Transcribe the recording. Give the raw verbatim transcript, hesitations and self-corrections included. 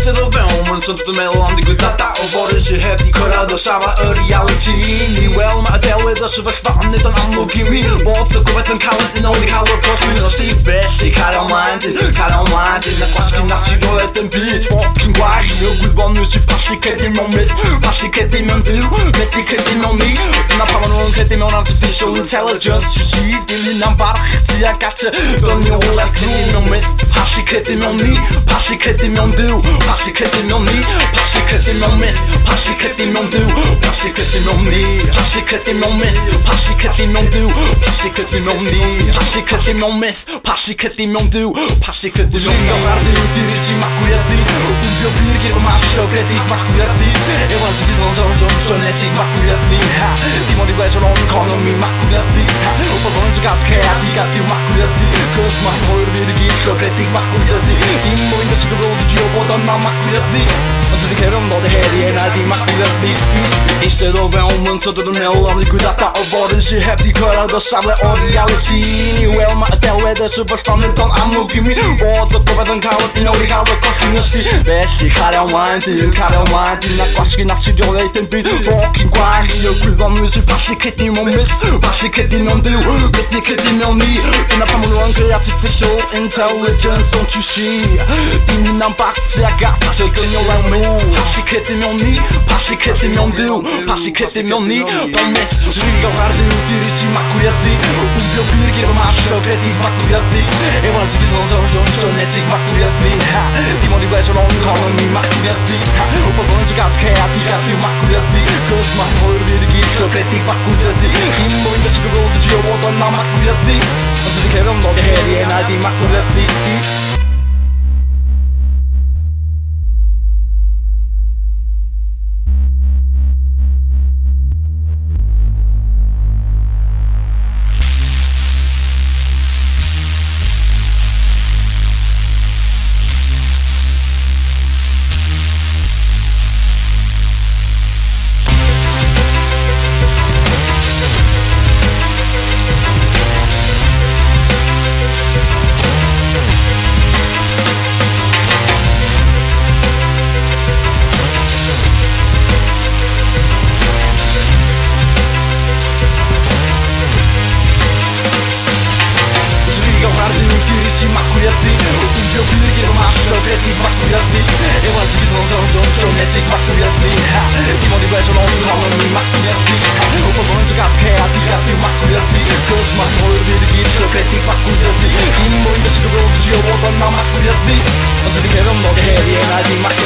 Instead of a woman, so to male on the good data, or body she have the color, the summer, a reality. Well, my tell with the super fun, they don't I'm looking me. What the government and count, you know, the color, cause we don't see best, they cut on mind, cut on mind, in the question, not you know, let them be. Fucking why, you know, we want to see, pass the cat in my mouth, pass the cat in my do, pass the cat in my knee, and I'm on cat in my artificial intelligence, you see, in the number, see, I got to, don't you like me, no myth, pass the cat in my knee, pass the cat in my do, pass the cat in my knee, pass the cat in my myth, pass the cat in my do, pass the cat in my knee, pass the cat in my myth, pass the cat in my do, pass the cat in my knee, pass the cat in my myth, pass the cat in my do, pass the cat in my do. Diri ti makulati, umpio piri kiri mas so kreti makulati. Ewa ti son son son son neti makulati. Dimoni wes on economy makulati. Upa bon ti kat ke ati kat ti makulati. Cause my whole piri kiri so kreti makulati. Dimoni wes on road ti o botan ma makulati. Until the kevin do the head and I di makulati. Instead of a woman, so to the male, I'm the good at that. Or body she have the color, the sable or reality. Well, my tell where the super fun, don't I'm looking me. What the government and count, you know, the color, cause you see. Best, you cut on mind, you cut on mind. Not asking, not to your late and be. Fucking quiet, you know, good on music, pass the cat in my mouth, pass the cat in my do, pass the cat in my knee. And I'm on one artificial intelligence, don't you see? Dimi nampak tiaga, take on your own move. Pass the cat in my knee, pass the cat in my do, pass the cat in my knee. Don't miss, diri kau hardi, diri ti makulati. Umpio piri kiri mas so kreti makulati. Ewa ti son son son son neti makulati. Dimoni wes on economy makulati. Upa bon ti kat ke ati kat ti makulati. Cause my whole piri kiri so kreti makulati. Dimoni wes on road ti o botan ma makulati. Until the kevin do the head and I di makulati. Diri kau hardi, diri ti makulati. Umpio piri kiri mas so kreti makulati. Ewa ti son son son son neti makulati. Dimoni wes on economy makulati. Upa bon ti kat ke ati kat ti makulati. Cause my whole piri kiri so kreti makulati. Dimoni wes on road ti o botan ma makulati. Until the kevin do the head and I di makulati.